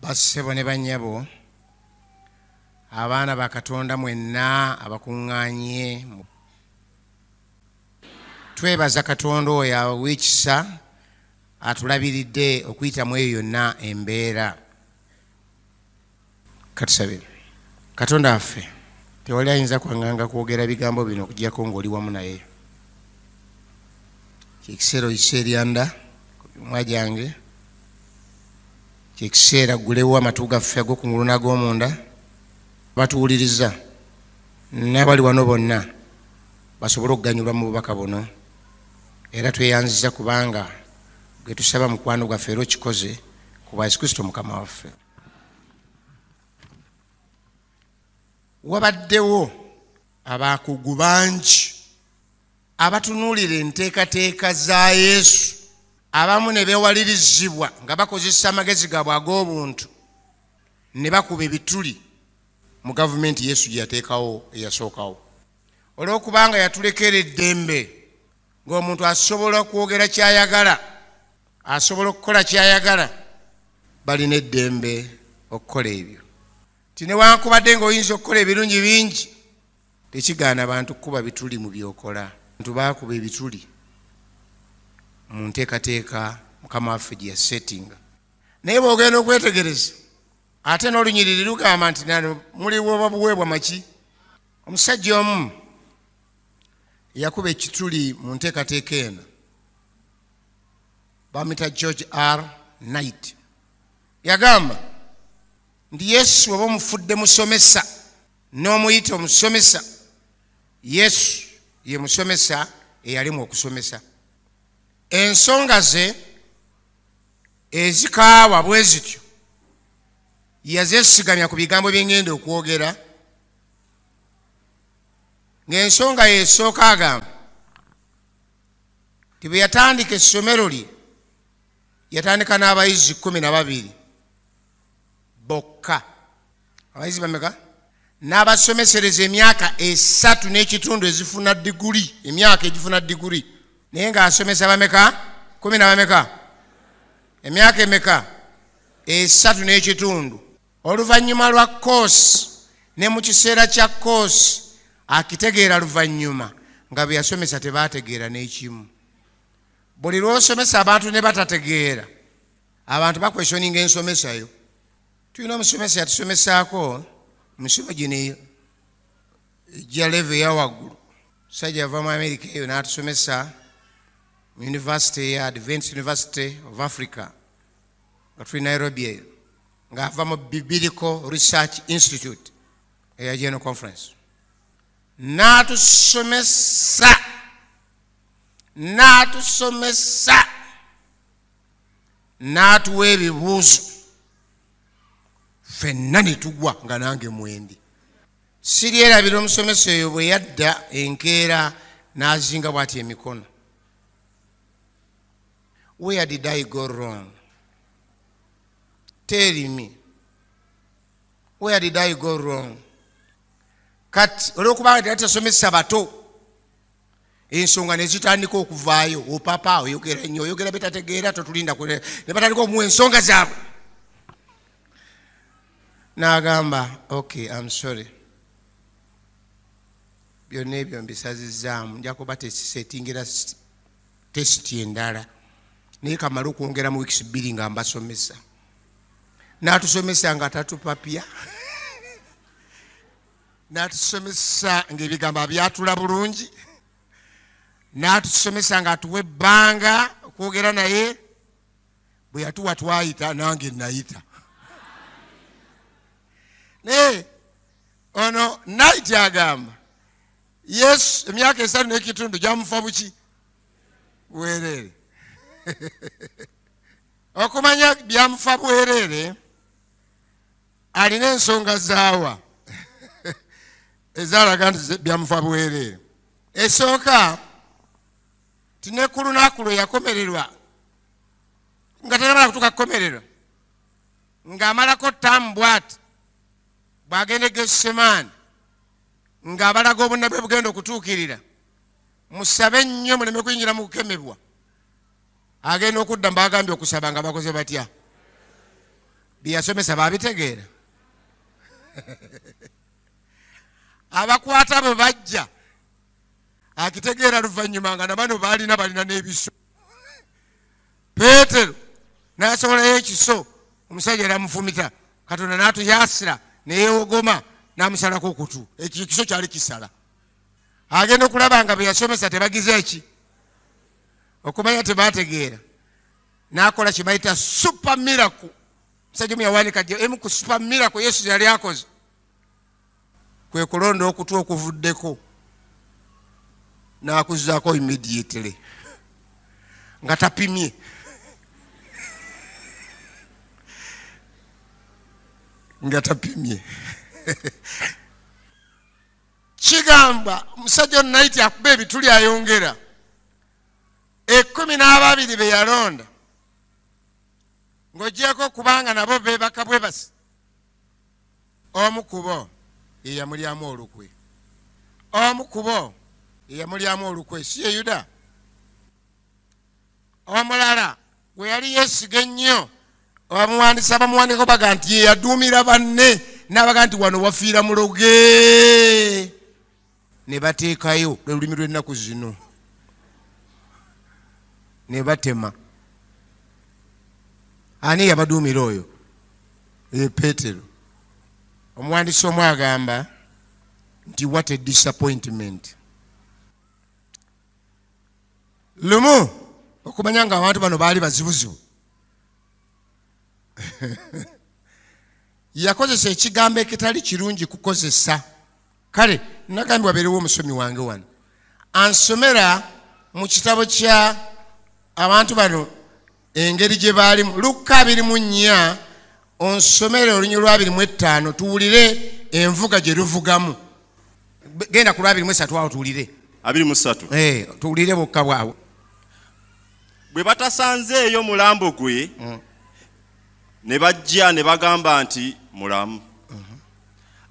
Bassebo ne bannyabo, abaana ba Katonda mwenna abakuŋŋaanye, twebaza Katonda oyo ow'ekisa atulabiridde okuyita mu eyo yonna embeera. Katusabire. Katonda waffe, tewali ayinza kwaŋŋanga kwogera bigambo bino okuggyako ng'oli wamu naye. Kyekiseera oyise eryanda ku mimwa gyange, kyekiseera ggulewo amatu gaffe ag'okungulu n'ag'omunda, batuwuliriza n'abali wano bonna basobole okuganyulwa mu bubaka buno. Era tweyanziza kubanga gwe tusaba mukwano gwaffe era okikoze ku bwa Yesu Kristo Mukama waffe. Wabaddewo abakugu bangi abatunuulira enteekateeka za Yesu, abamu ne beewalirizibwa nga bakozesa amagezi gaabwe ag'obuntu ne bakuba ebituli mu gavumenti Yesu gye yateekawo eyasookawo. Olw'okubanga yatulekera eddembe ng'omuntu asobola okwogera ky'ayagala, asobola okukola ky'ayagala, balina eddembe okukola ebyo. Nti newankubadde ng'oyinza okukola ebirungi bingi, tekigaana bantu kukuba bituli mu by'okola. Abantu baakuba ebituli mu nteekateeka Mukama waffe gye yasetinga. Naye bw'ogenda okwetegereza, ate n'olunyiriri lugamba nti nano muliwo buweebwa maki. Omusajja omu yakuba ekituli mu nteekateeka eno, bamuyita George R. Knight. Yagamba nti Yesu oba omufudde musomesa n'omuyita omusomesa, Yesu ye musomesa eyalimu okusomesa. Ensonga ze ezikaawa bwe zityo yazeesigamya ku bigambo by'engenda okwogera, ng'ensonga ye esooka agamba nti bwe yatandika essomero lye yatandika n'abayizi 12 bokka. Abayizi bameka? N'abasomesereza emyaka 3.5 ezifuna diguli, emyaka egifuna diguli, naye ng'asomesa bameka? Kumi na bameka? Emyaka emeka? 3.5. Oluvannyuma lwa koosi ne mu kiseera kya koosi akitegeera luvannyuma nga bwe yasomesa tebaategeera n'ekimu. Buli lw'osomesa abantu ne batategeera, abantu baquestioninga ensomesayo. Tulina omusomesa yatusomesaako mu misomo gino egya level eya waggulu, musajja yava mu Amerika eyo n'atusomesa mu university ya Adventist University of Africa nga tuli Nairobi eyo, ng'ava mu Biblical Research Institute eya General Conference, n'atusomesa n'atusomesa n'atuwa ebibuuzo ffenna ne tugwa, nga nange mwendi. Siryerabira omusomesa oyo bwe yadda enkeera n'azinga bw'ati emikono, "Where did I go wrong? Tell me, where did I go wrong?" Kati olwokubanga teyali tasomesa bato, ensonga nezitandika okuvaayo. Opapa, oyogera nnyo, oyogera betategeera, totulinda. Ne batandika okumuwa ensonga zaabwe, n'agamba, "Ok, am sorry, byonna ebyo mbisazizaamu, nja kuba tesettingira test endala, naye kamale okwongera mu weeks 2 nga mbasomesa." N'atusomesa nga tatupapya, n'atusomesa ng'ebigambo abyatula bulungi, n'atusomesa ng'atuwa ebbanga okwogera naye. Bwe yatuwa twayita, nange nayita. Naye ono Knight agamba Yesu emyaka 3.5 gyamufa buki bwereere. Okumanya byamufa bwereere, alina ensonga zaawa ezalaga nti byamufa bwereere. Esooka ti ne ku lunaku lwe yakomererwa, nga tanamala kutuuka kukomererwa, ng'amalako term bw'ati bw'agenda e Gesemaani ng'abalaga obunnabbi bugenda okutuukirira, "Musabe nnyo muleme kuyingira mu kukemebwa." Agenda okudda, mbagambye okusaba nga bakoze batya? Byeyasomesa babitegeera. Abakwata bwe bajja akitegeera luvannyuma nga nabano balina n'ebiso. Peetero n'asowolayo ekiso, omusajja eramufumita, Katonda n'atuyasira neyewogoma n'amusalako okutu. Ekyo ekiso kyali kisala. Agenda okulaba nga bwe yasomesa tebagize eki, okumanya tebategeera, n'akola kye bayita super miracle. Omusajja omu yawanika emu ku super miracle Yesu yali akoze, kwe kulonda okutu okuvuddeko n'akuzzaako immediately nga tapimye. Nga tapimye. Kigamba omusajja ono naiti akuba ebituli ayongera. 12 be yalonda, ng'oggyeko kubanga nabo beebaka bwe basi, omu ku bo ye yamulyamu olukwe. Omu ku bo ye yamulyamu olukwe, si ye Yuda. Omulala gwe yali yeesiga ennyo, abamuwandiisi abamuwandiikako baga nti ye yaduumira banne, n'abaga nti wano wafiira muloge. Ne bateekayo lwe lulimi lw'ennaku zino, ne batema. Ani yabaduumira oyo? Ye Peetero. Omuwandiisi omu agamba nti what a disappointment. Lumu okumanya nga abantu bano baali bazibuzibu, yakozesa ekigambo ekitali kirungi kukozesa. Kale nagambye wabeerewo omusomi wange wano ansomera mu kitabo kya abantu bano engeri gye baalimu, Lukka 24, onsomere olunyiriri lwa 25 tuwulire envuga gye luvugamu. Genda ku lwa 23 awo tuwulire. 23. Tuwulire bokka bwabwe. Bwe batasanzeeyo mulambo gwe, ne bajja ne bagamba nti mulamu.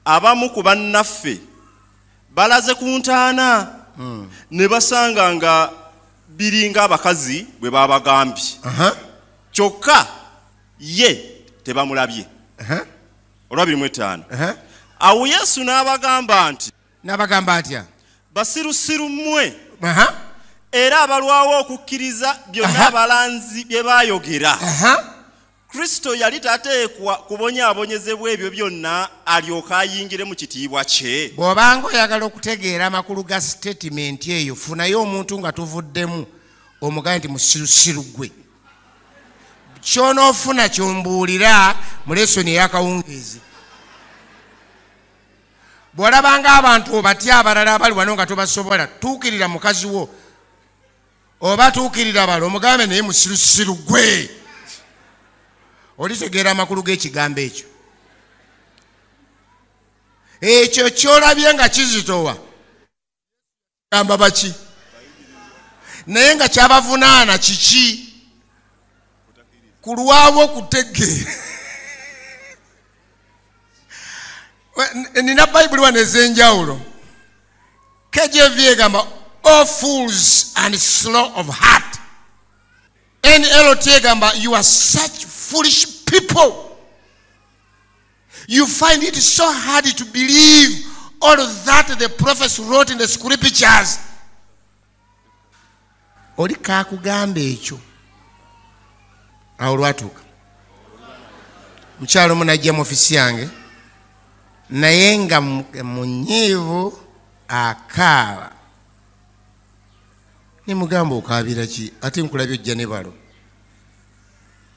Abamu ku bannaffe balaze ku ntaana, ne basanga nga biringa abakazi bwe babagambye. Kyokka ye tebamulabye. Olwa 25. Awo Yesu n'abagamba nti, n'abagamba atya? Basirusiru mmwe, era abalwawo okukkiriza byonna abalanzi bye baayogera. Kristo yali tateekwa kubonyaabonyezebwa ebyo byonna alyoke ayingire mu kitiibwa kye. Bw'obanga oyagala okutegeera amakulu ga sitatimenti eyo, funayo omuntu nga tuvuddemu omugambe nti musirusiru gwe. Ky'onoofuna ky'ombuulira mu lesoni ey'akawungeezi. Bw'olabanga abantu obatya abalala abali wano nga tobasobola, tuukirira mukazi wo oba tuukirira balo omugambe naye musirusiru gwe. Olitegeera amakulu g'ekigambo ekyo. Ekyo ky'olabye nga kizitowa, gamba baki? Naye nga kyabavunaana kiki? Kulwawo okutegeera. Nina Bayibuli wano ez'enjawulo. KJV egamba, O fools and slow of heart. NLT egamba, you are such foolish people. You find it so hard to believe all that the prophets wrote in the scriptures. Oli kakugamba ekyo. Awo lwatuuka. Mukyalo omu n'ajja mu ofiisi yange, naye nga munyiivu akaaba. Ne mugamba okaabira ki? Ate nkulabye ojja ne balo.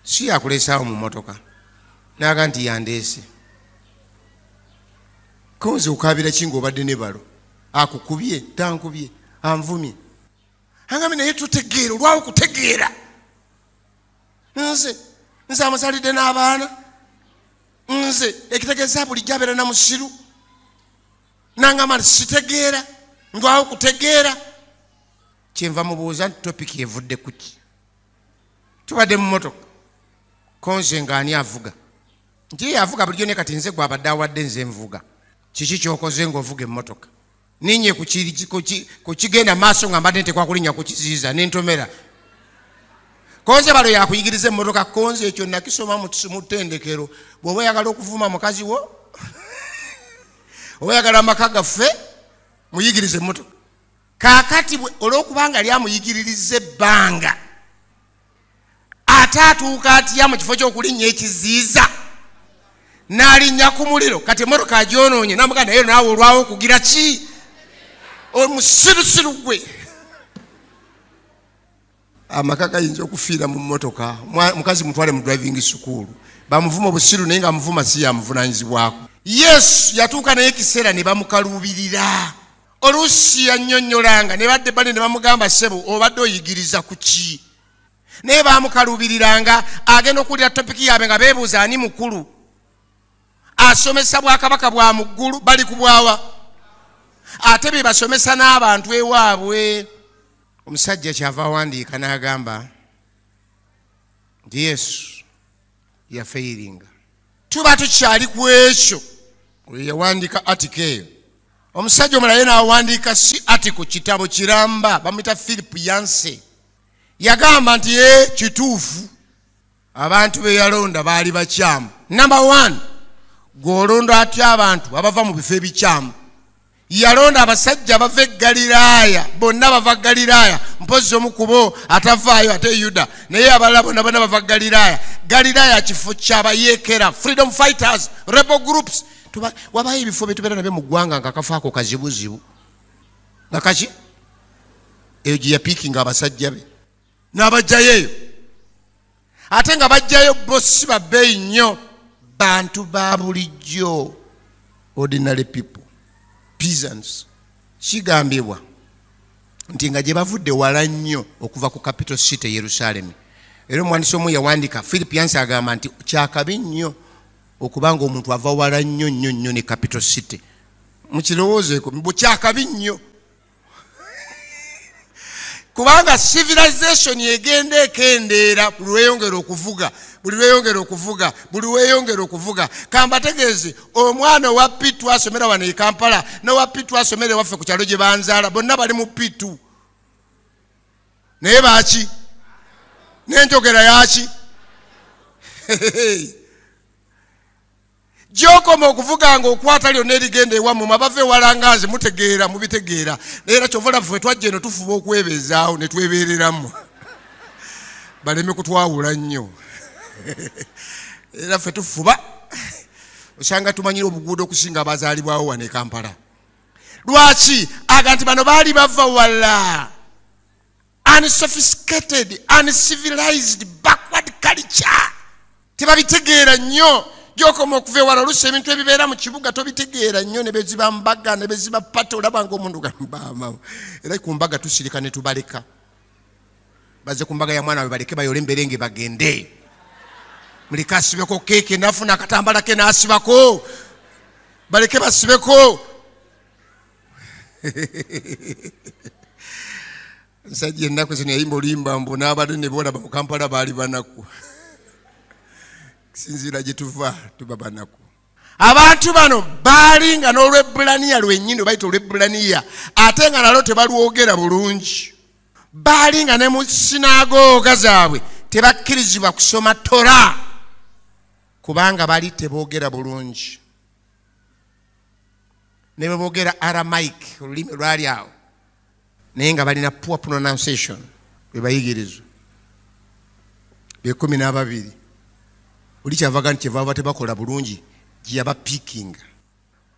Si yakuleesaawo mu mmotoka. N'aga nti yandeese. Konze okaabira ki ng'obadde ne balo? Akukubye, tankubye, anvumye. Angambe naye tutegeera, olwawo kutegeera. Nze amuzaalidde n'abaana. Nze ekitegeeza bulijjo abeera na musiru. Nangamba nti sitegeera, ndwawo kutegeera. Kyenva mubuuza nti topiki evudde ku ki? Tubadde mu mmotoka. Konze ng'ani avuga? Nti ye avuga bulijjo ne kati nze gw'abadde awadde nze nvuga. Kiki ky'okoze ng'ovuga emmotoka? Ninye ku kigenda maaso nga mbadde nteekwa kulinnya ku kiziyiza ne ntomera. Konze balo yakuyigiriza emmotoka. Konze ekyo nakisoma mu ttendekero. Bw'oba oyagala okuvuma mukazi wo, oba oyagala amaka gaffe, muyigirize emmotoka. Kaakati olw'okubanga lyamuyigiririza ebbanga, ate atuuka atya mu kifo ky'okulinnya ekiziiza n'alinnya ku muliro? Kati emmotoka agyonoonye, n'amugamba naye naawe olwawo okugira ki? Omusirusiru gwe. Amaka gayinza okufiira mu mmotoka. Mukazi mutwale mu driving school, bamuvuma obusiru naye nga muvuma si yamuvunaanyizibwako. Yesu yatuuka naye ekiseera ne bamukaluubirira. Oluusi yannyonnyolanga ne badde bane ne bamugamba, ssebo obadde oyigiriza ku ki? Naye bamukaluubiriranga. Agenda okuwulira topiki yaabwe nga beebuuza ani mukulu, asomesa bwakabaka bwa mu ggulu, bali ku bwawa, ate be basomesa n'abantu ewaabwe. Omusajja kyava awandiika n'agamba nti Yesu yafeyiringa. Tuba tukyali ku ekyo. Oyo yawandiika article eyo. Omusajja omulala ye n'awandiika si article, kitabo kiramba, bamuyita Philip Yancey. Yagamba nti ye kituufu, abantu be yalonda baali bakyamu. Number 1, gw'olonda atya abantu abava mu bifo ebikyamu? Yalonda abasajja abava e Galiraaya, bonna bava Galiraaya, mpozzi omu ku bo atavaayo ate Yuda, naye abalala bonna bonna bava Galiraaya. Galiraaya kifo ky'abayeekera, freedom fighters, rebel groups. Wabayo ebifo bye tubeera nabyo mu ggwanga nga kafo ako kazibuzibu, nga kaki eyo gye yapiikinga abasajja be n'abajjayo eyo, ate nga bajjayo bo si babbeeyi nnyo, bantu ba bulijjo, ordinary people, peasants. Kigambibwa nti nga gye bavudde wala nnyo okuva ku capital city Yerusaalemi. Era omuwandiisi omu yawandiika, Philip Yancey, agamba nti kyakabi nnyo okubanga omuntu ava wala nnyo nnyo nnyo ne capital city. Mukirowoozeeko, bwe kyakabi nnyo, kubanga civilization egenda ekendeera buli lweyongera okuvuga, buli lweyongera okuvuga, buli lweyongera okuvuga. Kambategeeze, omwana owa P2 asomera wano e Kampala n'owa P2 asomera ewaffe ku kyalo gye banzaala, bonna bali mu P2, naye baaki n'enjogera yaki? Gy'okoma okuvuga nga okwata lyonna erigenda ewammwe, abava ewala nga nze mutegeera, mubitegeera. Naye era kyova olaba ffe twajja eno tufuba okwebeezaawo ne twebeereramu, baleme kutwawula nnyo. Era ffe tufuba, osanga tumanyire obuguudo okusinga abazaalibwawo wano e Kampala. Lwaki? Aga nti bano baali bava wala, unsophisticated, uncivilized, backward culture, tebabitegeera nnyo. Gy'okoma okuva ewala, oluusi ebintu ebibeera mu kibuga tobitegeera nnyo, ne beziba mbaga ne beziba pata, olaba ng'omuntu gamba. Era ku mbaga tusirika ne tubaleka, bazze ku mbaga ya mwana we, baleke bayole emberenge bagende, muleke asibeko keeke, nafuna akatambala ke n'asibako, baleke basibeko. Nsajja ennaku zino yayimba oluyimba mbu n'abanene boolaba mu Kampala baali banaku. Sinziira gye tuva tuba banaku. Abantu bano baali nga n'Olwebbulaniya lwennyini bayita Olwebbulaniya, ate nga nalwo tebalwogera bulungi. Baali nga ne mu sinagooga zaabwe tebakkirizibwa kusoma Tora, kubanga bali teboogera bulungi. Ne bwe boogera Aramaic, olulimi lwali awo, naye nga balina poor pronunciation. Bwe bayigirizwa be 12, oli kyavaga nti kyevaava tebakola bulungi gye yabapiikinga.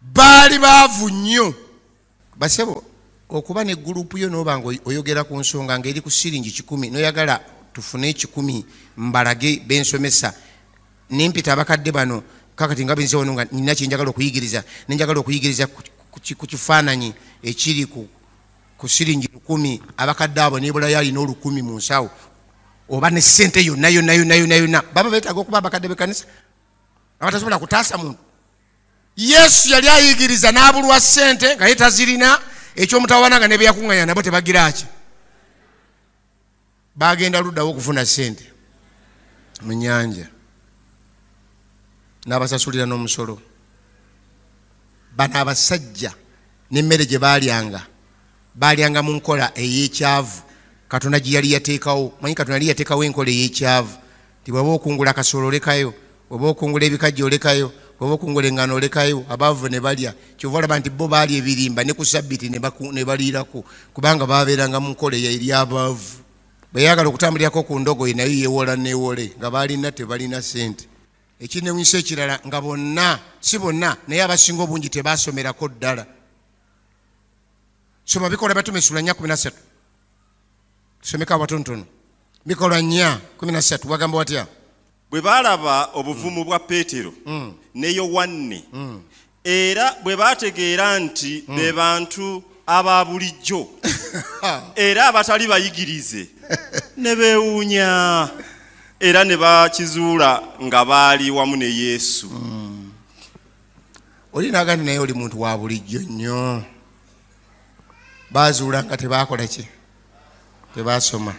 Baali baavu nnyo. Basebo, okuba ne gurupu yo n'oba nga oyogera ku nsonga ng'eri ku siringi 100, n'oyagala tufune 100 mbalage bensomesa, nempita abakadde bano kakati nga benze wano nga nina kye njagala okuyigiriza, ne njagala okuyigiriza ku kifaananyi ekiri ku siringi 1000, abakadde abo nebulayo alina 1000 mu nsawo oba ne ssente yonna yonna yonna yonna yonna, baba beetaaga okuba abakadde b'ekkanisa abatasobola kutaasa muntu. Yesu yali ayigiriza n'abulwa ssente nga ye tazirina, ekyomutawaana nga ne bye yakuŋŋaanya nabo tebagira ki. Bagenda luddawo okufuna ssente mu nnyanja, n'abasasulira n'omusolo. Bano abasajja n'emmere gye baalyanga, baalyanga mu nkola ey'ekyavu. Katonda gye yali yateekawo. Manyi Katonda yali yateekawo enkola ey'ekyavu nti bw'oba okungula kasolo olekayo, bw'oba okungula ebikajjo olekayo, bw'oba okungula eŋŋano olekayo, abaavu ne balya. Kyova olaba nti bo baali ebirimba ne ku Sabbiti ne baliirako, kubanga baabeeranga mu nkola eri abaavu. Bwe yayagala okutambulirako ku ndogoyi nayo yeewola neewole, nga baalina tebalina ssente. Ekinewunyisa ekirala nga bonna, si bonna, naye abasinga obungi tebaasomerako ddala. Soma Bikolwa Batume sura 4:13. Tusomeko abatonotono. Bikolwa 4:13 wagamba watya? Bwe baalaba obuvumu bwa Peetero ne Yowanne, era bwe baategeera nti be bantu aba bulijjo era abatali bayigirize, ne beewuunya era ne bakizuula nga baali wamu ne Yesu. Oli n'agamba naye oli muntu wa bulijjo nnyo. Baazuula nga tebaakola ki? Tebaasoma.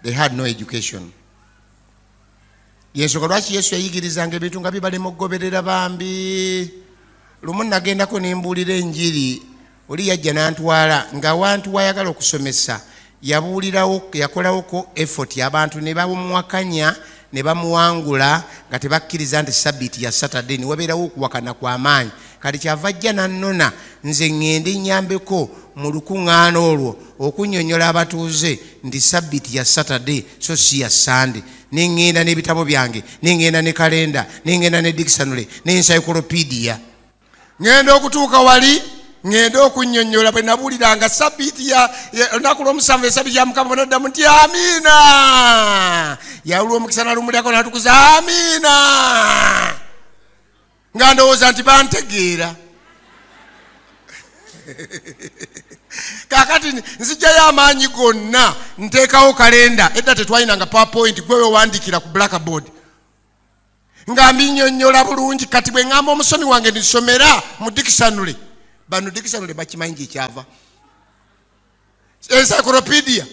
They had no education. Yensonga lwaki Yesu yayigirizanga ebintu nga bibalema okugoberera bambi. Lumu nagendako ne mbuulira enjiri, oli yajja n'antwala nga wantu wayagala okusomesa, yabuulirawo, yakolawoko effort, abantu ne bamuwakanya ne bamuwangula nga tebakkiriza nti Sabbiiti ya Saturday, ne wabeerawo okuwakana kw'amaanyi. Kati kyava ajja n'annona nze ŋŋende nnyambeko mu lukuŋŋaana olwo okunnyonnyola abatuuze nti Sabbiiti ya Saturday so si ya Sunday. Ne ŋŋenda n'ebitabo byange, ne ŋŋenda ne kalenda, ne ŋŋenda ne dictionary, ne encyclopedia. Ŋŋenda okutuuka wali, ŋŋenda okunnyonnyola bwe nabuuliranga Sabbiiti ya olunaku lw'omusanvu, esabbiiti ya Mukama, bonaddamu nti amiina. Yawulwa omukisa n'alumulyako n'atukuza amiina. Nga ndowooza nti bantegeera. Kaakati nzijjayo amaanyi gonna nteekawo kalenda. Edda tetwalinanga PowerPoint, gwe wewandiikira ku blackboard. Nga mbinnyonnyola bulungi. Kati bwe ŋŋamba omusomi wange nsomera mu dictionary, bano dictionary bakimanyi gye kyava. Encyclopedia.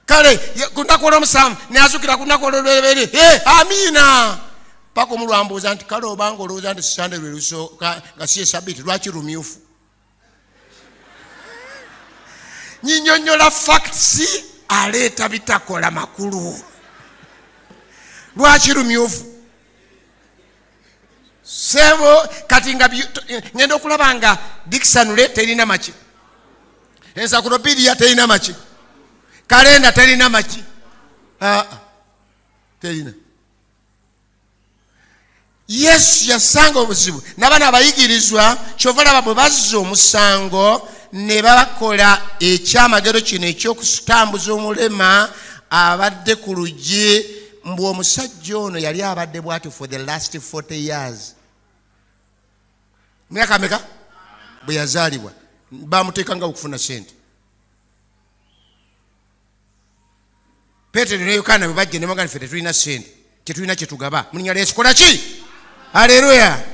Kale ku lunaku olw'omusanvu n'azuukira ku lunaku olw'olubereberye, amiina. Paka omulwambuuza nti kale obanga olowooza nti Sunday lwe lusooka nga si Sabbiiti, lwaki lumyufu? Nnyinnyonnyola facts, aleeta bitakola makulu. Lwaki lumyufu? Sebo kati nga ngenda okulaba nga dictionary terina maki, encyclopedia terina maki, kalenda terina maki, terina. Yesu yasanga obuzibu n'abaana abayigirizwa, kyova laba bwe bazza omusango ne bakola ekyamagero kino eky'okutambuza omulema abadde ku luggi. Mbu omusajja ono yali abadde bw'atyo for the last 40 years. Myaka meka bwe yazaalibwa bamuteekanga okufuna ssente. Peetero ne Yokaana bwe bajja ne bagamba ffe tetulina ssente, tetulina kye tugaba, mu linnya lya Yesu kola ki? Haleluya!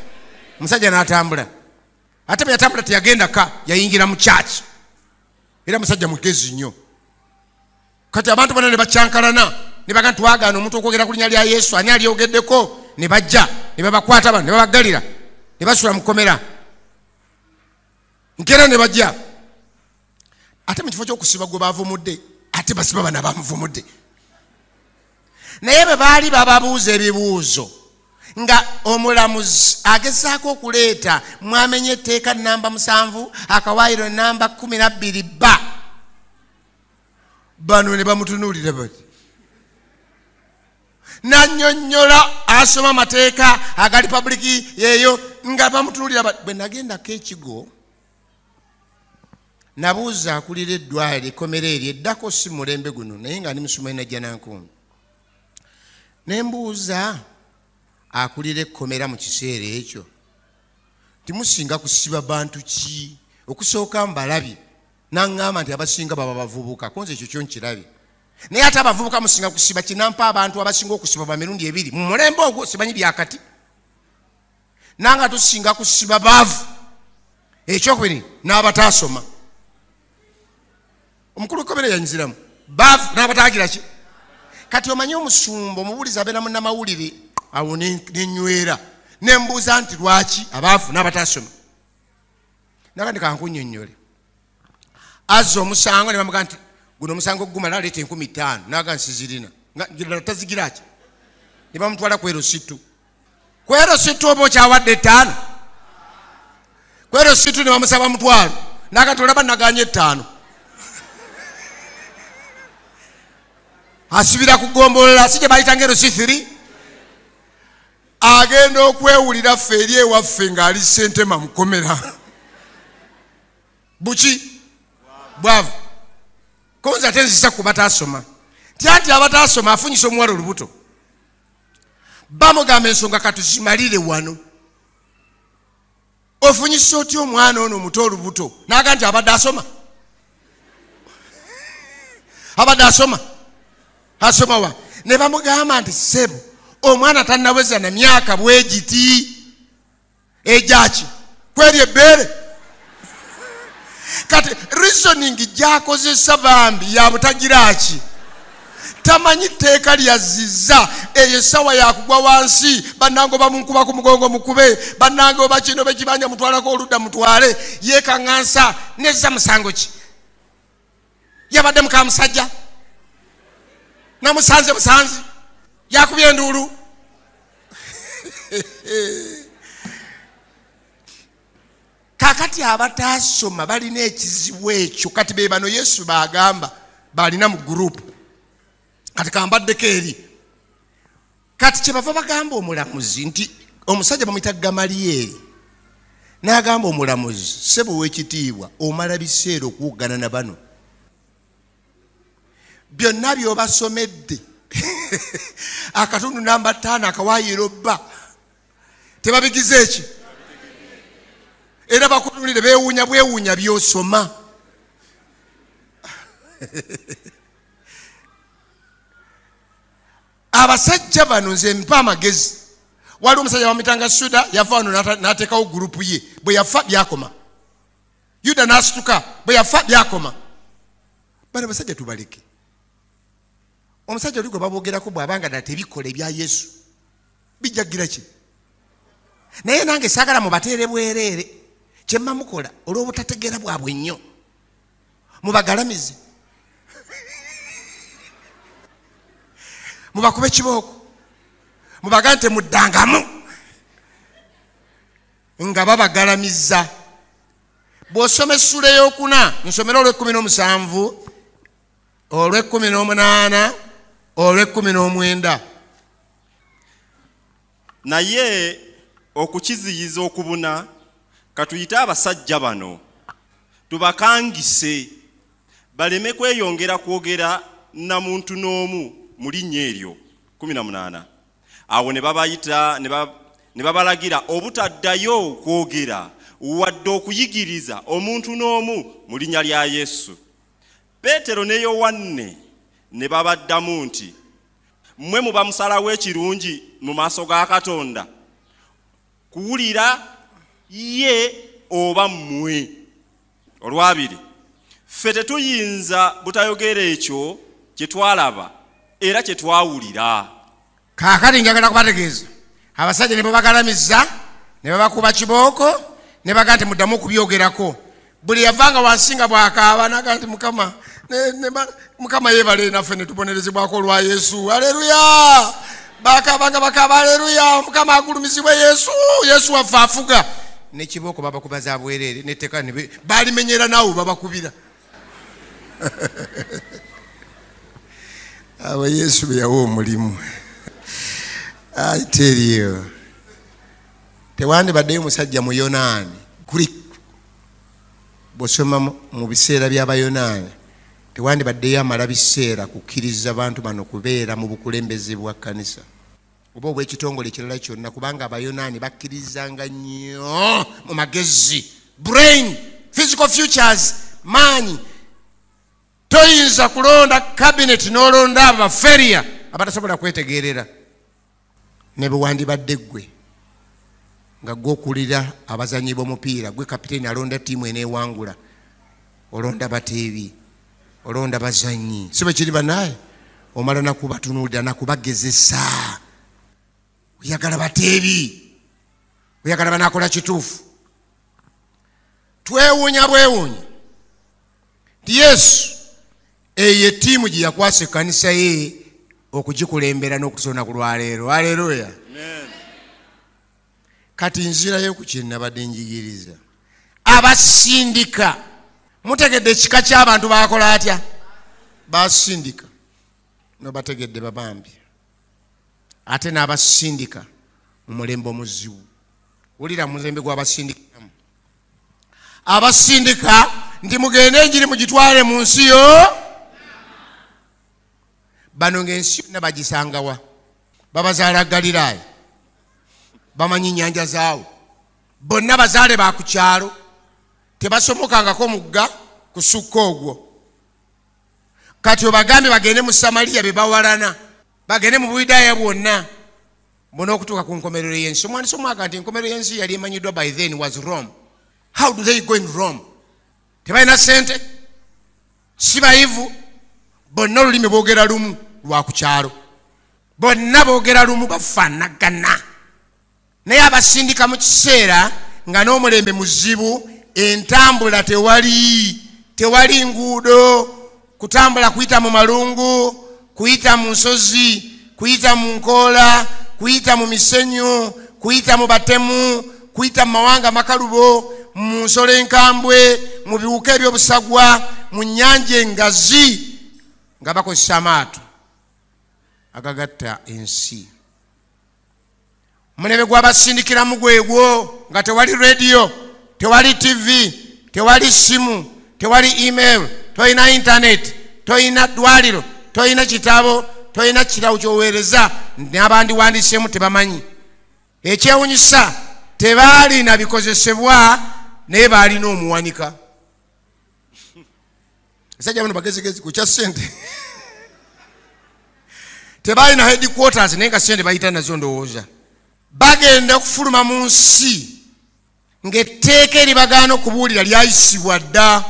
Omusajja n'atambula. Ate bwe yatambula teyagenda ka, yayingira mu church. Era musajja mugezi nnyo. Kati abantu bonna ne bakyankalana, ne bagamba twagaana omuntu okwogera ku linnya lya Yesu, ani alyogeddeko? Ne bajja ne babakwata bano ne babaggalira ne basula mu kkomera. Nkeera ne bajja. Ate mu kifo ky'okusiba gwe baavumudde, ate basiba bano abamuvumudde. Naye bwe baali bababuuza ebibuuzo nga omulamuzi agezaako okuleeta mwamenye etteeka namba 7 akawaayiro namba 12 ba, bano ne bamutunuulira bati. Nannyonnyola asoma amateeka aga republiki yeeyo nga bamutunuulira bati. Bwe nagendako ekigo nabuuza akulira eddwaliro ekkomera eryo eddako si mulembe guno, naye nga ndi musoma Najjanankumbi. Ne mbuuza akulira ekkomera mu kiseera ekyo timusinga kusiba bantu ki? Okusooka mbalabye n'aŋŋamba nti abasinga baba bavubuka, konze ekyo kyo nkirabye. Naye ate abavubuka musinga kusiba kinampa abantu abasinga okusiba ba mirundi ebiri mu mulembe ogwo, simanyi byakati. Nanga tusinga kusiba baavu, ekyokubiri n'abataasoma. Omukulu w'ekkomera yanziramu baavu n'abataagira ki? Kati omanyi omusumba omubuulizi abeera munnamawulire, awo nenywera ne mbuuza nti lwaki abaavu n'abataasoma? Naga ndi kankunnyonnyole. Azza omusango ne bamugamba nti Guno omusango gumala aleeta 5,000 naga nsizirina nga tazigira ki? Ne bamutwala ku LC2. Ku LC2 oba okyawadde 5? Ku LC2 ne bamusaba mutwalo naga tolaba naganye 5. Asubira kugombolola si gye bayitanga LC3. Agenda okwewulira ffe eri ewaffe ng'ali ssentema mukomera. Buki? Bwavu. Konza ate nzisa ku bataasoma. Nti anti abataasoma afunyisa omuwala olubuto. Bamugamba ensonga katuzimalire wano. Ofunyisa otya omwana ono omuto olubuto? N'aga nti abadde asoma. Abadde asoma. Asoma wa? Ne bamugamba nti ssebo omwana tannaweza na myaka bwegiti ejaki kweri ebbeere. Kati reasoning gyakozesa bambi ya butagira ki? Tamanyi tteeka lyazizza. Eyo essaawa yakugwa wansi, bannange bamunkuba ku mugongo mukube, bannange oba kino bekibanja mutwalako oludda mutwale. Yeekaŋŋansa nezza musango ki? Yabadde muka musajja namusanze busanzi yakubye enduulu. Kakati abataasoma balina ekizibu ekyo. Kati be bano Yesu baagamba balina mu gurupu. Kati kambaddeko eri. Kati kye bava bagamba omulamuzi nti omusajja bamuyita Gamaliyeeri, n'agamba omulamuzi, ssebo w'ekitiibwa, omala biseera okuwuggana na bano byonna by'obasomedde. Akatundu namba 5 akawaayiro bba tebabigize eki? Era bakutunulire beewuunya bwewuunya by'osoma. Abasajja bano nze mpa amagezi. Waliwo omusajja bamuyitanga Suda, yava wano n'ateekawo gurupu ye. Bwe yafa byakoma. Yuda n'asituka, bwe yafa byakoma. Bano basajja tubaleke. Omusajja oli gwe baboogerako bw'abanga ddala tebikola ebya Yesu bijjagira ki? Naye nange saagala mubateere bwereere. Kye mma mukola olw'obutategeera bwabwe nnyo, mubagalamize, mubakube kibooko, mubagambe nti muddangamu, nga babagalamiza. Bw'osoma essula ey'okuna, nsomera olw'e17, olw'e18, olw'e19. Naye okukiziyiza okubuna, katuyite abasajja bano tubakangise baleme kweyongera kwogera na muntu n'omu mu linnya eryo. 18. Awo ne babayita ne babalagira obutaddayo kwogera wadde okuyigiriza omuntu n'omu mu linnya lya Yesu. Peetero ne Yowanne ne babaddamu nti mmwe muba musalawo ekirungi mu maaso ga Katonda, kuwulira ye oba mmwe. Olwabiri, ffe tetuyinza butayogera ekyo kye twalaba era kye twawulira. Kaakati njagala kubategeeza, abasajja ne babagalamiza ne babakuba kibooko ne bagaa nti muddamu okubyogerako. Buli yavanga wansi nga bw'akaaba n'agaa nti Mukama, Mukama yeebale naffe ne tubonerezebwako olwa Yesu. Aleluya! Bakaabanga bakaaba, aleluya, Mukama agulumizibwe Yesu, Yesu waffe afuga. N'ekibooko babakuba za bwereere n'etteeka balimenyera naawe babakubira. Abo Yesu be yawa omulimu. I tell you, tewandibaddeyo musajja Muyonaani Greek. Bw'osoma mu biseera by'Abayonaani tewandibaddeyo amala biseera kukkiriza bantu bano kubeera mu bukulembeze bwa kkanisa oba obw'ekitongole ekirala kyonna, kubanga Abayonaani bakkirizanga nnyo mu magezi, brain, physical futures, maanyi. Toyinza kulonda cabinet n'olonda abaferia abatasobola kwetegeerera. Ne bwe wandibadde ggwe nga ggwe okulira abazannyi b'omupiira, gwe kapiteeni alonda ttiimu eneewangula, olonda bateebi, olonda bazannyi, si bwe kiri bannaaye? Omala nakubatunuulira nakubagezesa. Oyagala bateebi, oyagala banaakola kituufu. Twewuunya bwewuunya nti Yesu Eyo ettiimu gye yakwasa ekkanisa ye okugikulembera n'okutuusa olunaku lwaleero. Aleluya. Kati nzirayo ku kye nabadde njigiriza. Abasindika, mutegedde ekika ky'abantu bakola atya? Basindika. Nobategedde babambi. Ate n'abasindika mu mulembe omuzibu. Wulira mulembe gw'abasindikamu. Abasindika nti mugende enjiri mugitwale mu nsi yo. Bano ng'ensi yonna bagisangawa? Babazaala Galiraaya, bamanyi nnyanja zaawo, bonna bazaale ba ku kyalo, tebasomokangako mugga kusukka ogwo. Kati obagambe bagende mu Samaliya be bawalana, bagende mu Buyudaaya bwonna bona okutuuka ku nkomerero y'ensi. Omwandisi omwaka nti enkomerero y'ensi yali emanyiddwa by then was Rome. How do they go in Rome? Tebalina ssente, si bayivu, bonna olulimi boogera lumu lwa ku kyalo, bonna boogera lumu, bafaanagana. Naye abasindika mu kiseera nga n'omulembe muzibu, entambula tewali, tewali nguudo, kutambula kuyita mu malungu, kuyita mu nsozi, kuyita mu nkoola, kuyita mu misenyu, kuyita mu batemu, kuyita mu mawanga makalubo, mu nsolo enkambwe, mu biwuka eby'obusagwa, mu nnyanja engazi, nga bakozesa amaato agagatta ensi. Omulembe gw'abasindikiramu gwegwo, nga tewali radio, tewali TV, tewali simu, tewali email, tolina internet, tolina ddwaliro, tolina kitabo, tolina kirawo ky'oweereza, n'abandiwandiiseemu tebamanyi. Ekyewunyisa, tebaalina bikozesebwa, naye baalina omuwanika. Abasajja bano bagezigezi ku kya ssente. Tebaalina headquarters, naye nga ssente bayita nazo ndowooza. Bagenda okufuluma mu nsi ng'etteeka eribagaana okubuulira lyayisibwa dda.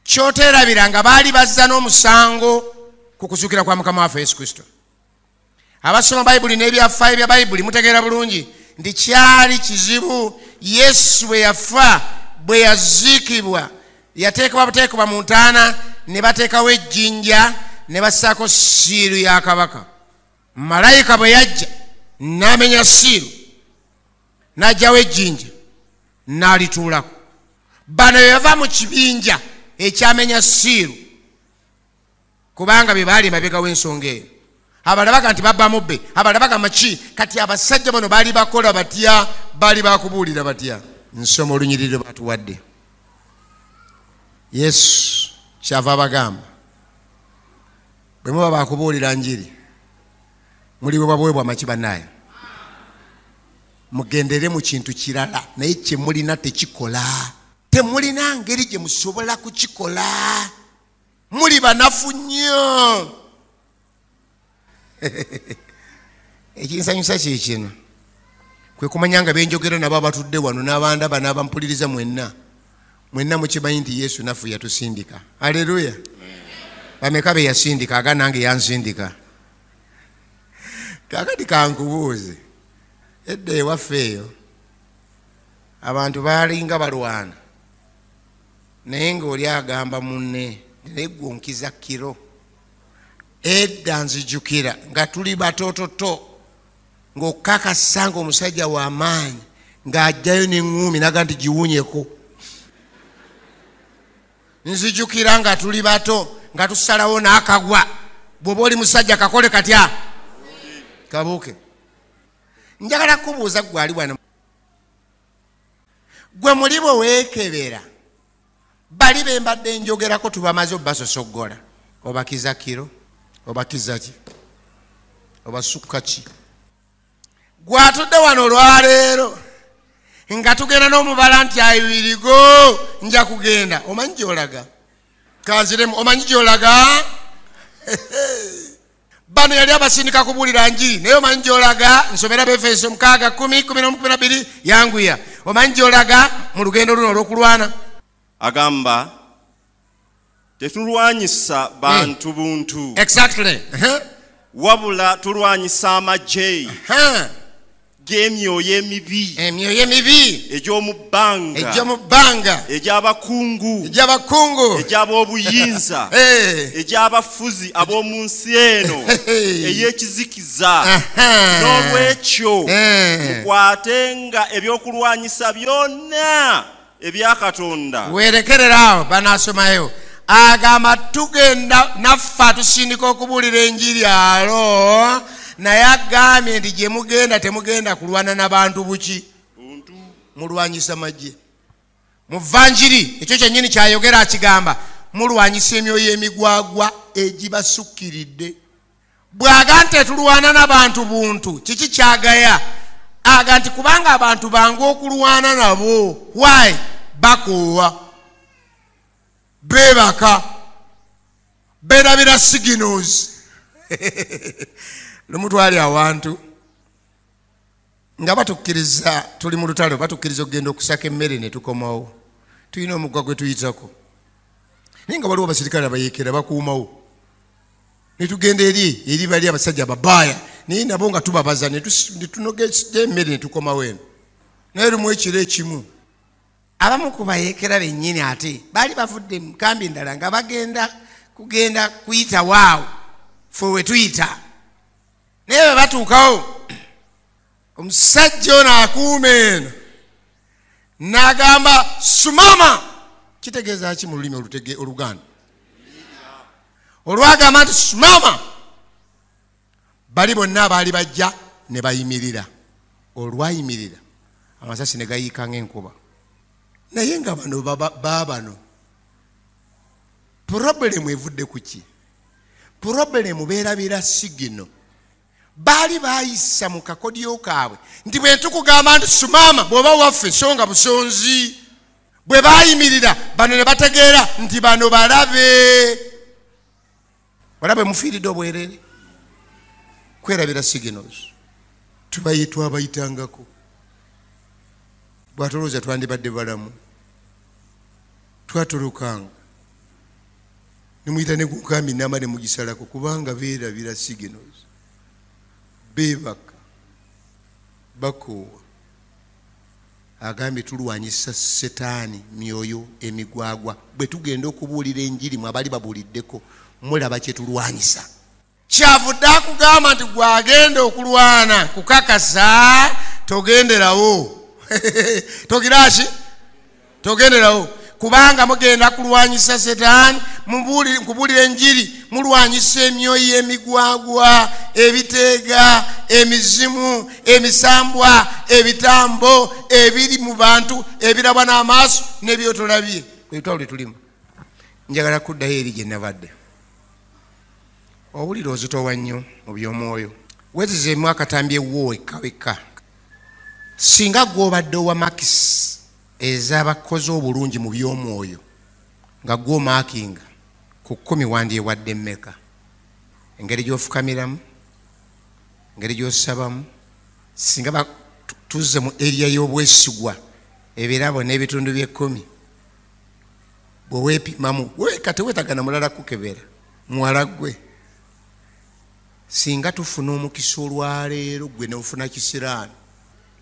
Kyoteerabira nga baali bazza n'omusango ku kuzuukira kwa Mukama waffe Yesu Kristo. Abasoma Bayibuli n'ebyafaayo bya Bayibuli mutegeera bulungi nti kyali kizibu. Yesu bwe yafa, bwe yaziikibwa, yateekebwa buteekebwa mu ntaana, ne bateekawo ejjinja ne bassaako siiru ya kabaka. Malayika bwe yajja n'amenya siiru, n'aggyawo ejjinja n'alituulako. Bano bwe bava mu kibinja ekyamenya siiru, kubanga bye baali emabega w'ensonga eyo. Abalala baga nti babba mubbe, abalala bagamba ki. Kati abasajja bano baali bakola batya? Baali bakubuulira batya? Nsoma olunyiriri batuwadde. Yesu kyava abagamba, bwe muba bakubuulira njiri, muli bwe babuweebwa maki bannaye, mugendere mu kintu kirala, naye kye mulina tekikola. Temulina ngeri gye musobola kukikola, muli banafu nnyo. Ekinsanyusa kye kino, kwe kumanya nga benjogera nabo abatudde wano n'abandaba n'abampuliriza mwenna, mwenna mukimanyi nti Yesu naffe yatusindika. Aleluya. Bameka be yasindika? Aga nange yansindika. Kaakati kankubuuze, edda ewaffe eyo abantu baalinga balwana, naye ng'oli agamba munne naye gwe onkiza kiro. Edda nzijukira nga tuli batototo, ng'okakasa ng'omusajja w'amaanyi ng'ajjayo n'eŋŋuumi n'agamba nti giwunyeko. Nzijukira nga tuli bato nga tusalawo n'akagwa, bw'oba oli musajja kakole katya? Kabuuke. Njagala kubuuza ggwe ali wano, gwe muli bwe weekebera, bali be mbadde njogerako tubamaze obbasosoggola, obakiza kiro, obakiza ki, obasukka ki? Gwe atudde wano olwaleero nga tugenda n'omubala nti ayirigo nja kugenda, omanyi gy'olaga? Kanziremu, omanyi gy'olaga? Bano yali abasindika kubuulira njiri, naye omanyi gy'olaga? Nsomera Befeso 6 10 11 12, yanguya. Omanyi gy'olaga mu lugendo luno olw'okulwana? Agamba tetulwanyisa bantu buntu. Exactly. Wabula tulwanyisa amagye. G'emyoyo emibi. Emyoyo emibi. Egy'omu bbanga. Egy'omu bbanga. Egy'abakungu. Egy'abakungu. Egy'ab'obuyinza. Egy'abafuzi ab'omu nsi eno. Ey'ekizikiza. N'olwekyo mukwatenga ebyokulwanyisa byonna ebya Katonda. Weerekerera awo banaasomayo. Agamba tugenda naffe atusindika okubuulira enjiri alo. Naye agambye nti gye mugenda temugenda kulwana n'abantu buki, mulwanyisa magye. Mu vanjiri ekyo kyennyini kyayogera akigamba mulwanyisa emyoyo emigwagwa egibasukkiridde. Bw'aga nti tetulwana n'abantu buntu, kiki kyagaya? Aga nti kubanga abantu bangu okulwana nabo. Why? Bakoowa, beebaka, beerabira signals. Lumu twali awantu nga batukkiriza, tuli mu lutalo, batukkiriza okugenda okusaka emmere ne tukomawo. Tulina omugga gwe tuyitako, naye nga waliwo abasirikale abayeekera bakuumawo. Ne tugenda eri bali abasajja ababaaya, naye nabo nga tubabaza ne tunoga emmere ne tukomawo eno. Naye lumu ekiro ekimu abamu ku bayeekera bennyini ate baali bavudde mu nkambi endala nga bagenda kugenda kuyita waawo ffe we tuyita. Naye bwe batuukawo omusajja ono akuuma eno n'agamba sumama. Kitegeeza ki mu lulimi Oluganda? Olwagamba nti sumama, bali bonna abaali bajja ne bayimirira. Olwayimirira amasasi ne gayiika ng'enkuba. Naye nga bano baabano purobulemu evudde ku ki? Purobulemu beerabira sigino. Baali baayisa mu kakodyo kaabwe nti bwe tukugamba nti sumama bw'oba waffe so nga busonzi. Bwe baayimirira bano ne bategeera nti bano balabe. Balabe mufiiridde obwereere kwerabira signals. Twabayitangako. Bw'atolooza twandibadde balamu. Twatolokanga ne muyita ne ku nkambi namba ne mugisalako kubanga beerabira signals. Beebaka, bakoowa. Agambye tulwanyisa setaani myoyo emigwagwa. Bwe tugenda okubuulira enjiri mwe abali babuuliddeko mulaba kye tulwanyisa. Kyavudde akugamba nti gwagenda okulwana kukakasa togenderawo. Togira ki? Togenderawo. Kubanga mugenda kulwanyisa setaani, nkubuulira enjiri, mulwanyisa emyoyo emigwagwa, ebiteega, emizimu, emisambwa, ebitambo ebiri mu bantu ebirabwa n'amaaso n'ebyotolabye. Ebitwalo lye tulimu. Njagala kuddayo eri gye nabadde. Owulira ozitowa nnyo mu by'omwoyo. Weezizeemu akatambi ewuwo wekka wekka. Singa gw'obadde owa makisi ez'abakozi obulungi mu by'omwoyo nga gw'omaakinga ku 10 wandyewadde mmeka? Engeri gy'ofukamiramu, engeri gy'osabamu, singa tuzze mu eriya y'obwesigwa ebirabo n'ebitundu by'ekkumi bwe weepimamu weka teweetagana mulala kukebera muwala ggwe. Singa tufuna omukisa olwaleero gwe n'ofuna kisiraani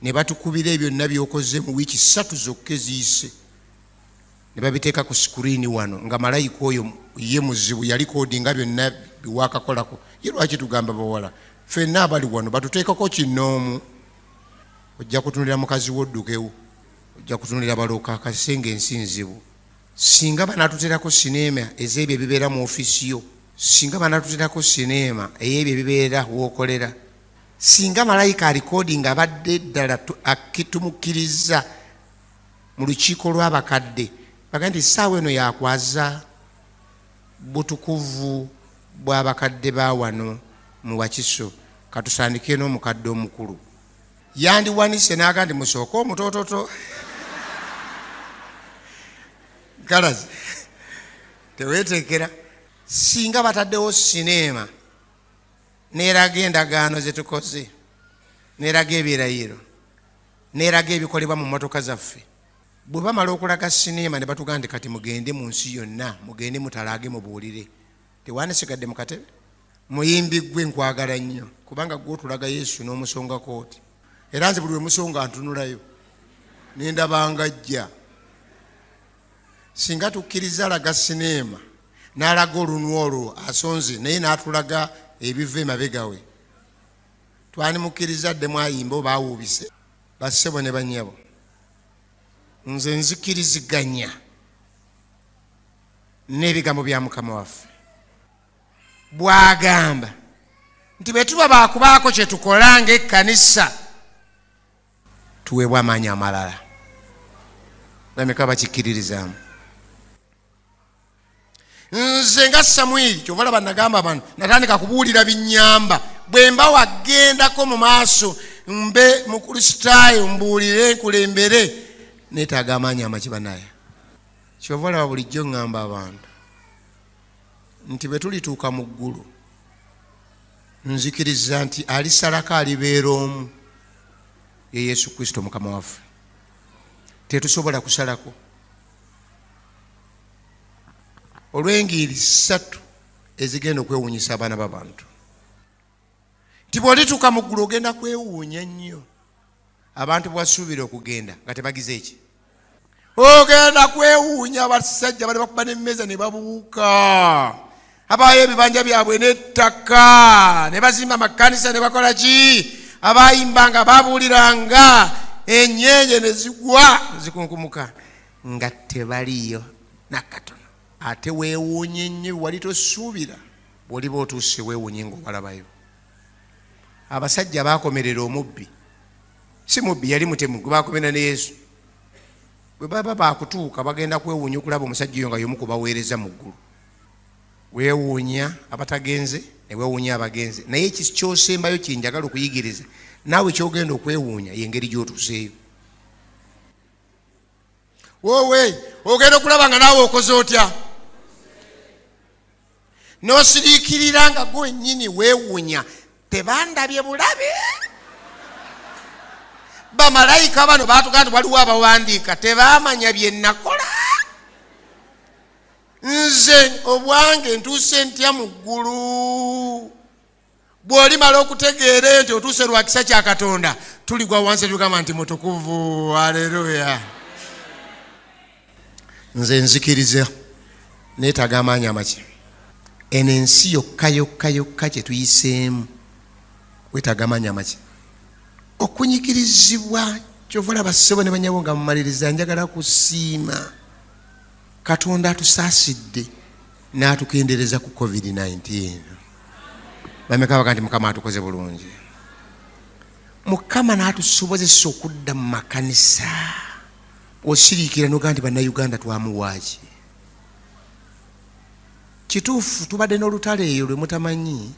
ne batukubira ebyo byonna by'okoze mu wiiki 3 zokka eziyise ne babiteeka ku sikuriini wano nga malayika oyo ye muzibu yalikodinga byonna biwakakolako. Ye lwaki tugamba bawala ffenna abali wano batuteekako kinoomu? Ojja kutunulira mukazi wo oddukewo, ojja kutunulira balooka akasenge ensi nzibu. Singa banaatuteerako sineema ez'ebyo ebibeera mu ofiisi yo, singa banaatuteerako sineema ey'ebyo ebibeera w'okolera, singa malayika alikodinga abadde ddala tumukkiriza mu lukiiko lw'abakadde bagambe nti essaawa eno yakwaza butukuvu bw'abakadde ba wano mu Wakiso, katusandike n'omukadde omukulu. Yandiwanise n'agamba nti musooke omutoototo. Kalazi teweeteekera. Singa bataddewo sineema n'eraga endagaano ze tukoze, n'eraga ebirayiro, n'eraga ebikolebwa mu mmotoka zaffe, bwe bamala okulaga sineema ne batugamba nti kati mugende mu nsi yonna, mugende mutalaage mubuulire, tewanisigadde mu katebe? Muyimbi ggwe nkwagala nnyo kubanga ggwe otulaga Yesu n'omusongako oti. Era nze buli we musonga ntunulayo nendabanga ajja. Singa tukkiriza alaga sineema n'alaga olunwa olwo asonze naye n'atulaga ebiva emabega we, twanimukkiriza ddemu ayimba oba awuubise. Bassebo ne bannyabo, nze nzikiriziganya n'ebigambo bya Mukama waffe bw'agamba nti bwe tuba baakubaako kye tukola ng'ekkanisa tuweebwa amaanyi amalala. Bameka bakikkiririzaamu? Nze nga Samwiri, kyova olaba nagamba abantu natandika kubuulira binnyamba. Bwe mba wagendako mu maaso mbe Mukristaayo mbuulire nkulembere, neetaaga amaanyi amaki banaye. Kyova olaba bulijjo ŋŋamba abantu nti bwe tulituuka mu ggulu nzikiriza nti alisalako alibeera omu, ye Yesu Kristo Mukama waffe. Tetusobola kusalako olw'engeri ssatu ezigenda okwewuunyisa abaana b'abantu. Nti bw'olituuka mu ggulu ogenda kwewuunya nnyo abantu bwasuubira okugenda nga tebagize eki. Ogenda kwewuunya abasajja bali bakuba n'emmeeza ne babuuka, abaayo ebibanja byabwe n'ettaka ne bazimba amakanisa ne bakola ki, abayimbanga babuuliranga ennyenje ne zigwa zikunkumuka nga tebaliyo nakatono. Ate weewuunye nnyo wali tosuubira, bw'oliba otuuse weewuunye ng'obalabayo. Abasajja baakomerera omubbi, si mubbi yali mutemu gwe baakomerera ne Yesu. Bwe baba baakutuuka bagenda kwewuunya okulaba omusajja oyo nga y'omu ku baweereza mu ggulu. Weewuunya abatagenze ne weewuunya abagenze. Naye ekyosembayo kye njagala okuyigiriza naawe ky'ogenda okwewuunya y'engeri gy'otuuseeyo. Woowe ogenda okulaba nga naawe okoze otya, n'osiriikirira nga gwe wennyini weewuunya, tebandabye bulabe. Bamalayika bano baatugamba nti waliwo abawandiika tebaamanya bye nakola. Nze obwange ntuuse ntya mu ggulu? Bw'olimala okutegeera nti otuuse lwa kisa kya Katonda, tuligwa wansi tugamba nti mutukuvu, aleluya. Nze nzikiriza neetaaga amaanyi amaki. Eno ensi yokka yokka yokka kye tuyiseemu weetaaga amaanyi amaki. Okunyigirizibwa kyova olaba ssebo ne bannyabo nga mumaliriza njagala kusiima Katonda atusaasidde n'atukendeereza ku COVID-19. Bameka baga nti Mukama atukoze bulungi. Mukama n'atusobozesa okudda mu makanisa. Osiriikira n'ogamba nti Bannayuganda twamuwaaki. Kituufu tubadde n'olutalo eyo lwe mutamanyi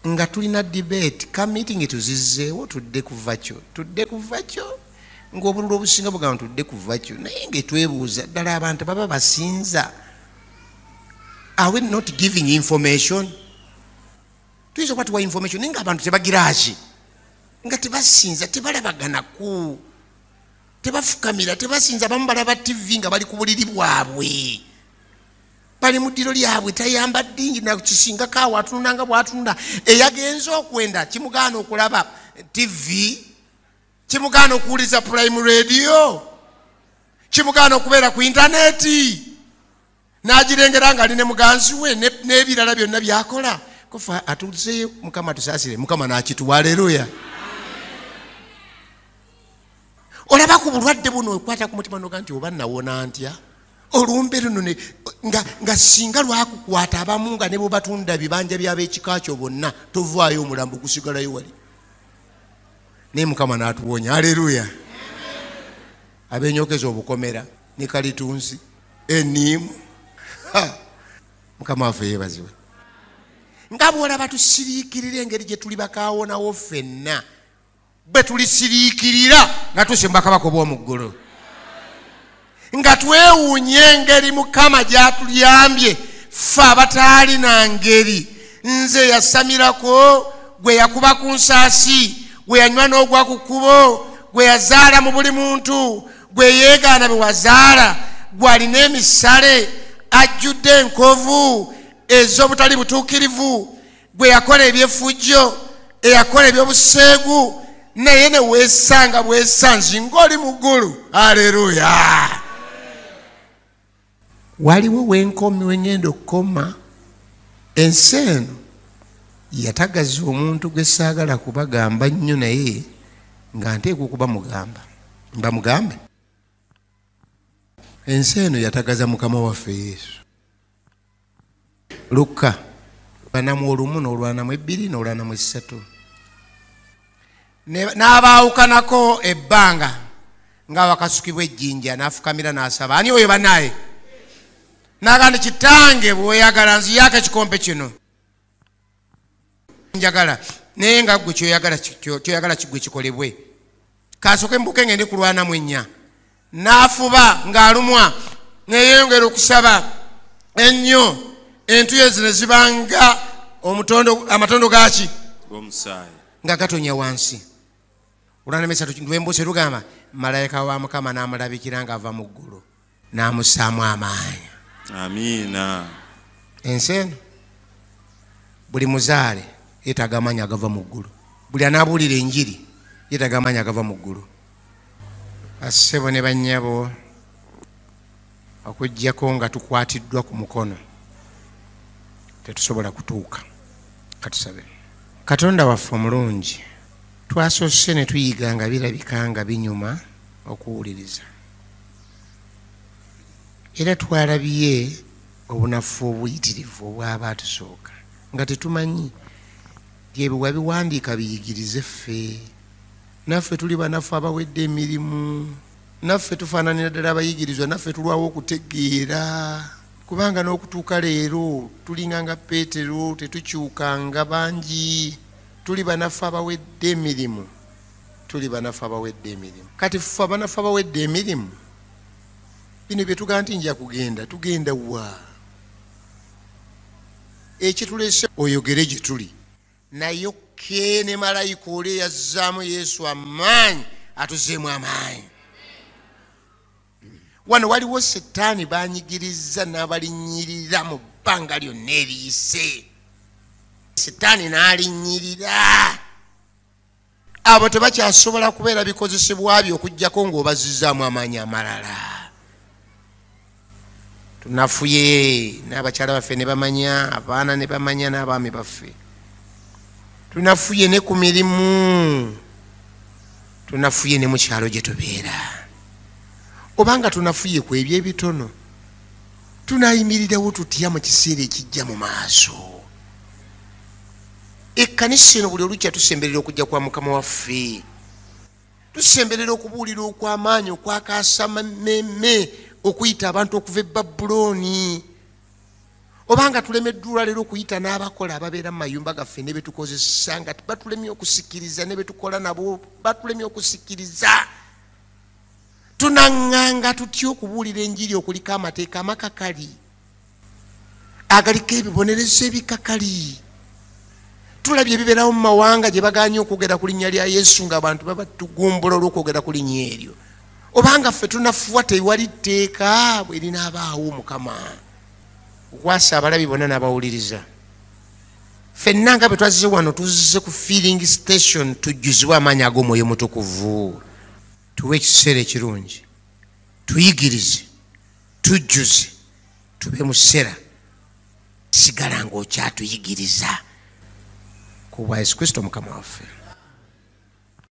nga tulina debate ka meeting tuzizzeewo tudde kuva kyo ng'obululu obusinga bugamba tudde kuva kyo, naye ng'etwebuuza ddala abantu baba basinza. Are we not giving information? Tuyinza okuba tuwa information naye ng'abantu tebagiraaki, nga tebasinza, tebalabaganaku, tebafukamira, tebasinza. Abamu balaba TV nga bali ku buliri bwabwe, bali mu ddiro lyabwe, tayambadde nakisingako awo atunula nga bw'atunula. Eyagenze okwenda kimugaana okulaba TV, kimugaana okuwuliza Prime Radio, kimugaana okubeera ku intaneti, n'agirengera ng'ali ne muganzi we n'ebirala byonna by'akola. Kofa atuzeeyo, Mukama tusaasire, Mukama n'akituwa, aleluya. Olaba ku bulwadde buno okwata ku mutima n'ogamba nti oba nawona ntya? Olumbe luno nga singa lwakukwata abamu nga ne bwe batunda bibanja by'ab'ekika kyo bonna tovaayo, omulambo gusigalayo wali. Naye Mukama n'atuwonya, aleluya. Abenyokeza obukomera ne kalitunsi eniimu, Mukama waffe yeebazibwe. Nga bw'olaba tusiriikirira engeri gye tuli bakaawonawo ffenna, bwe tulisiriikirira nga tuuse mu bwakabaka obw'omu ggulu, nga twewuunya engeri Mukama gy'atuyambye ffe abataalina ngeri. Nze yasamirako, gwe yakuba ku nsaasi, gwe yanywa n'ogwa ku kkubo, gwe yazaala mu buli muntu, gwe yeegaana bwe wazaala, gwe alina emisale, ajjudde enkovu ez'obutali butuukirivu, gwe yakola ebyefujjo eyakola ebyobuseegu, naye ne weesanga bwesanzi ng'oli mu ggulu. Aleluya! Waliwo wenkomi wengenda okukoma. Ensi eno yatagaza omuntu gwe saagala kubagamba nnyo, naye nga nteekwa okuba mugamba, mbamugambe. Ensi eno yatagaza Mukama waffe Yesu. Lukka 41 n'olwanamu n'olwanamu 3 n'abaawukanako ebbanga nga wakasukibwa ejjinja, n'afukamira n'asaba. Ani oyo bannaye? N'agamba nti, Kitange bw'oyagala nziyaako ekikompe kino, njagala naye nga ggwe kyoyagala kigwe kikolebwe. Kasooke mbuke ngende ku 44. N'afuba ng'alumwa, neyeyongera okusaba ennyo, entuyo zino zibanga amatondo gaki g'omusaayi nga gatonya wansi. 43 lwembuuse lugamba malayika wa Mukama n'amulabikira ng'ava mu ggulu n'amussaamu amaanyi. Amiina. Ensi eno buli muzaale yeetaaga amaanyi agava mu ggulu, buli anaabuulira enjiri yeetaaga amaanyi agava mu ggulu. Bassebo ne bannyabo, okuggyako nga tukwatiddwa ku mukono tetusobola kutuuka. Katusabe. Katonda waffe omulungi, twasoose ne tuyiga nga birabika nga binyuma okuwuliriza, era twalabye obunafu obuyitirivu obwaba tusooka nga tetumanyi ebyo wabiwandiika biyigirize ffe. Naffe tuli banafu abawedde emirimu, naffe tufaananira ddala abayigirizwa, naffe tulwawo okutegeera, kubanga n'okutuuka leero tulinga nga Peetero, tetukyukanga bangi. Tuli banafu abawedde emirimu, tuli banafu abawedde emirimu. Kati ffe abanafu abawedde emirimu, bino bye tugamba nti nja kugenda, tugenda wa? Ekitulese oyogere gye tuli. Naye okke ne malayika oli eyazzaamu Yesu amaanyi atuzeemu amaanyi. Wano waliwo Setaani banyigiriza n'abalinnyirira mu bbanga lyonna eriyise. Setaani n'alinnyirira. Abo tebakyasobola kubeera bikozesebwa byo okuggyako ng'obazizzaamu amaanyi amalala. Tunafuye n'abakyala baffe ne bamanya, abaana ne bamanya, n'abaami baffe. Tunafuye ne ku mirimu, tunafuye ne mu kyalo gye tubeera. Obanga tunafuye ku ebyo ebitono, tunayimirirawo tutya mu kiseera ekijja mu maaso? Ekkanisa eno buli olukya tusemberera okujja kwa Mukama waffe, tusemberera okubuulira okw'amaanyi okwakaasa mmeeme, okuyita abantu okuva e Babulooni. Obanga tulemeddwa olwaleero okuyita n'abakola ababeera mu mayumba gaffe ne betukozesa, nga batulemye okusikiriza, ne betukola nabo batulemye okusikiriza, tunaŋŋanga tutya okubuulira enjiri okuliko amateeka amakakali agaliko ebibonerezo ebikakali? Tulabye ebibeerawo mu mawanga gye baganye okwogera ku linnya lya Yesu, ng'abantu babatugumbula olw'okwogera ku linnya eryo. Obanga ffe tunafuwa, tewali tteeka bwe linaabaawo. Mukama, okwasa abalabi bonna n'abawuliriza ffenna nga bwe twazze wano, tuzze ku filling station tujjuzibwe amaanyi ag'Omwoyo Mutukuvu. Tuwe ekiseera ekirungi, tuyigirize, tujjuze, tube mu ssera. Sigala ng'okyatuyigiriza ku bwa Yesu Kristo Mukama waffe.